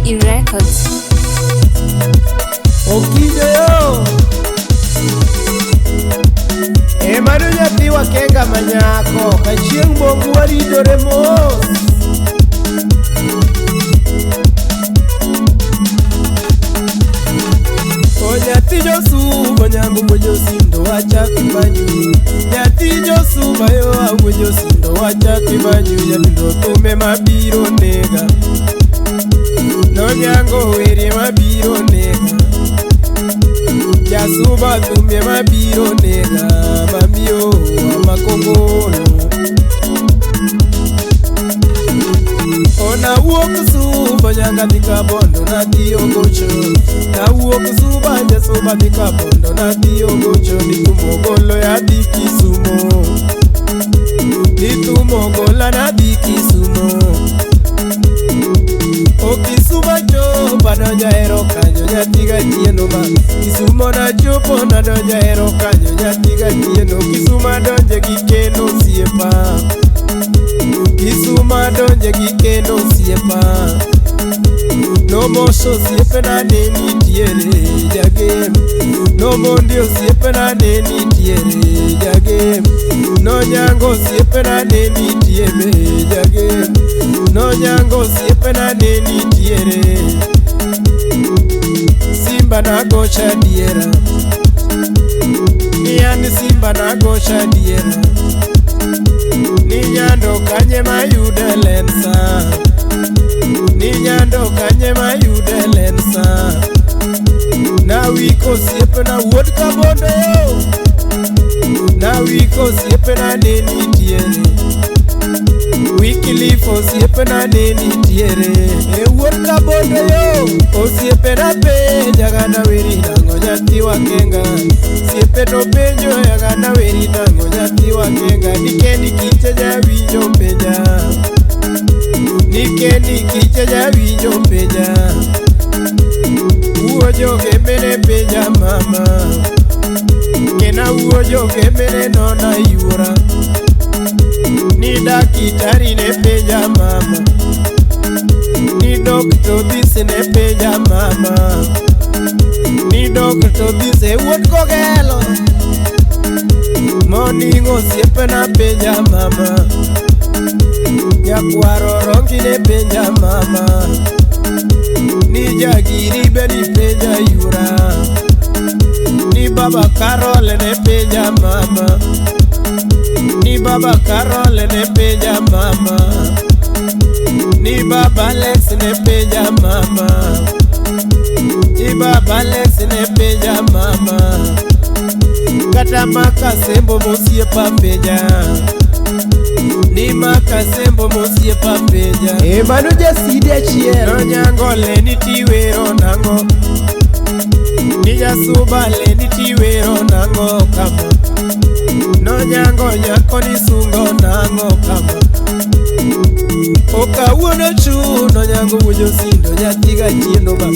KE Records. Okinjo yo. E mano nyathiwa kenga manyako ka chieng' bongu waridore mos. O nyathi josuba onyango wuoyo sindo wachak manyu. Nyathi josuba yo awuoyo sindo wachak manyu. Jatundo thume mabiro nega. Nonyango werie mabiro nega. Jasuba thume mabiro nega. Mamio amakongolo. Ona wuok suba nyanga dhi kabondo nadhi ogocho. Nawuok suba jasuba dhi kabondo nadhi ogocho. Nithumo golo yadhi Kisumo. Nithumo gola nadhi Kisumo. O Kisumo chopo adonjo ahero kanyo nyathi gatieno ma. Kisumo nachopo nadonjo ahero kanyo nyathi gatieno. Kisumo adonje gi keno osiepa. Kisumo adonje gi keno osiepa. Nomoso osiepena ne nitiere jagem. Nomondi osiepena ne nitiere jagem. Nonyango osiepena ne nitiere jagem. Nonyango osiepena ne nitiere. Simba nagocha diera. Ni an Simba nagocha diera. Ni nyando kanye mayude lensa. Ni nyando kanye mayude lensa. Nawiko osiepena wuod kabondo yo. Nawiko osiepena ne nitiere. Wycliffe osiepena ne nitiere. E wuod kabondo yo. Osiepena penja gana weri nang'o nyathi wakenga. Osiepe to penjo ya gana weri nang'o nyathi wakenga. Nikeni kiche jawinjo penja. Nikeni kiche jawinjo penja. Wuo joge mene penja mama. Kena wuo joge mene nona yuora. Ni dakitari ne penja mama. Ni doctor this ne penja mama. Ni doctor this e wuod kogelo. Morning osiepena penja mama. Nyakwaro rongi ne penja mama. Ni jagiri be ni penja yura. Ni baba Carol ne penja mama. Ni baba Carol ne penja mama. Ni baba Alex ne penja mama. Ni baba Alex ne penja mama. Kata makasembo mosiepa penja. Ni makasembo mosiepa penja. E mano jasidi achiel. Nonyango le nitiwero nang'o. Ni jasuba le nitiwero nang'o kama. Nonyango nyako ni sungo nang'o kama. O kawuono chuno nyango wuoyo sindo nyathi gatieno ma.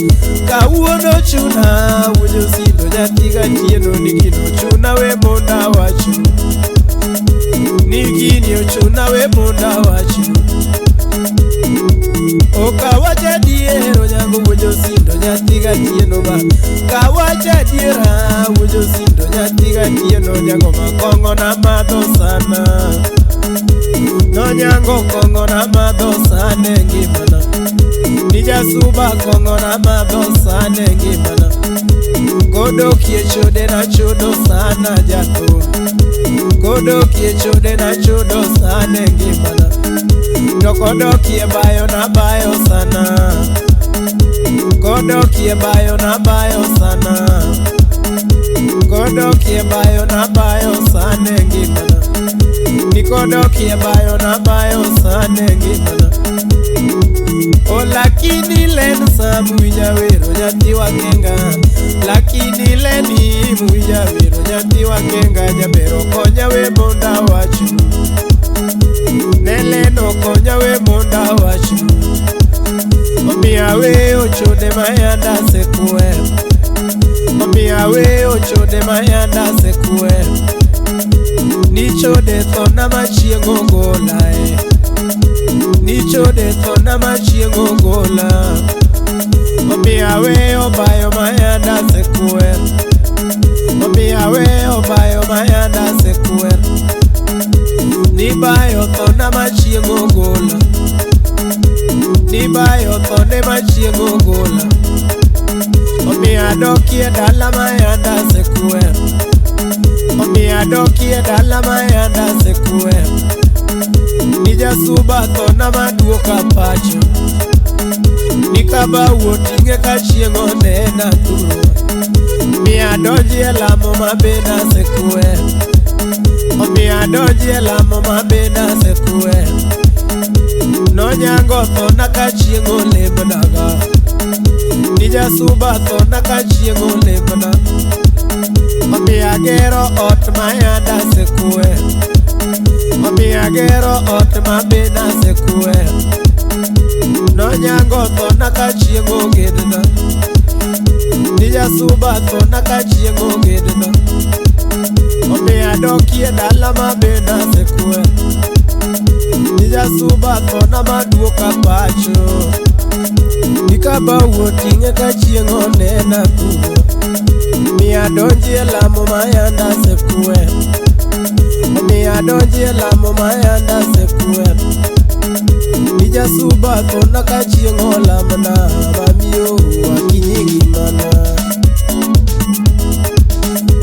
Kawuono chuna wuoyo sindo nyathi gatieno. Ni gino chuna we monda wacho. Ni gini ochuna we monda wacho. O kawacha diero nyango wuoyo sindo nyathi gatieno ma. Kawacha diera wuoyo sindo nyathi gatieno. Nyango makong'o na madho sana. Nonyango kong'o na madho sana e ngimana. Ni jasuba kong'o na madho sana e ngimana. Kodokie chode na chodo sana jathum. Kodokie chode na chodo sana e ngimana. To kodokie bayo na bayo sana. Kodokie bayo na bayo sana. Kodokie bayo na bayo sana e ngimana. Nikodokie bayo na bayo sana e ngimana. O lakini len sam winja wero nyathi wakenga. Lakini leni mwinja wero nyathi wakenga. Jabero konya we monda wacho. Ne leno konya we monda wacho. Omiya we ochode mayanda sekwe. Omiya we ochode mayanda sekwe. Nichode thona machieng' ogola e. Nichode thona machieng' ogola. Omiyo aweyo bayo mayanda asekwer. Omiyo aweyo bayo mayanda asekwer. Ni bayo thona machieng' ogola. Ni bayo thone machieng' ogola. Omiyo adokie dala mayanda asekwer. Omiyo adokie dala mayanda asekwer. Ni jasuba thona maduoka pacho. Ni kabau oting'e ka chieng' onena thurwa. Omiyo adonjie lamo mabende asekwer. Omiyo adonjie lamo mabende asekwer. Nonyango thona ka chieng' olemnaga. Ni jasuba thona ka chieng' olemna. Omiyo agero ot mayanda asekwer. Omiyo agero ot mabende asekwer. Nonyango thona ka chieng' ogedna. Ni jasuba thona ka chieng' ogedna. Omiyo adokie dala mabende asekwer. Ni jasuba thona maduoka pacho. Ni kabau oting'e ka chieng' onena thurwa. Omiyo adonjie lamo mayanda asekwer. Omiyo adonjie lamo mayanda asekwer. Ni jasuba thona ka chieng' olamna. Mamiyo akinyi ngimana.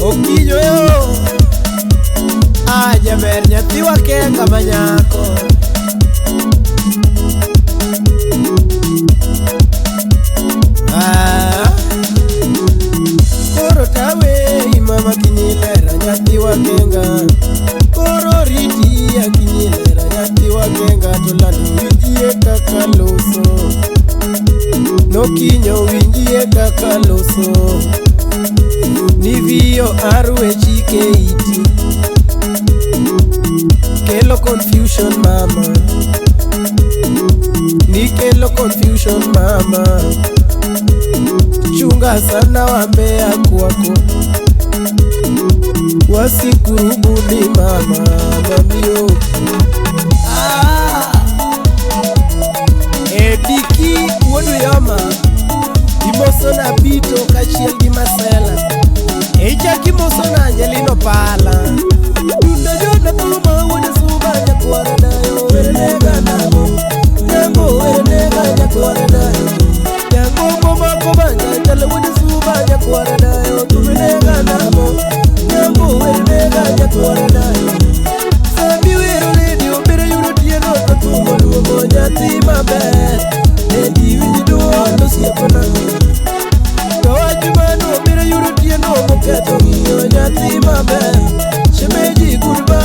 Okinyo yo. Ah, jaber nyathiwa kenga manyako. Ah, koro tawe mama kinyilera nyathiwa kenga. Koro riti akinyilera nyathiwa kenga to lando winjie kaka loso. Nokinyo winjie kaka loso. Ni viyo arwe chike iti. Kelo confusion mama. Ni kelo confusion mama. Chunga sana wambea kwako. Wasikurubuni mama mamio. Ah, Ediki wuod Uyoma. Imoso na Bito kachiel gi Masela. Ichak imoso na Angelino Pala. Dunda jona thuma wuod Suba nyakwar dayo wernega namo. Nyambo wernega nyakwar dayo. Nyangombo mako banja wuod Suba nyakwar dayo thumnega namo. Nyambo wernega nyakwar dayo. Sambi wero redio bere yudo tieno to thum oluongo nyathi maber. Nendi winj duol osiepna. To wach mano biro yudo tieno moketho ng'iyo nyathi maber. Shemeji goodbye.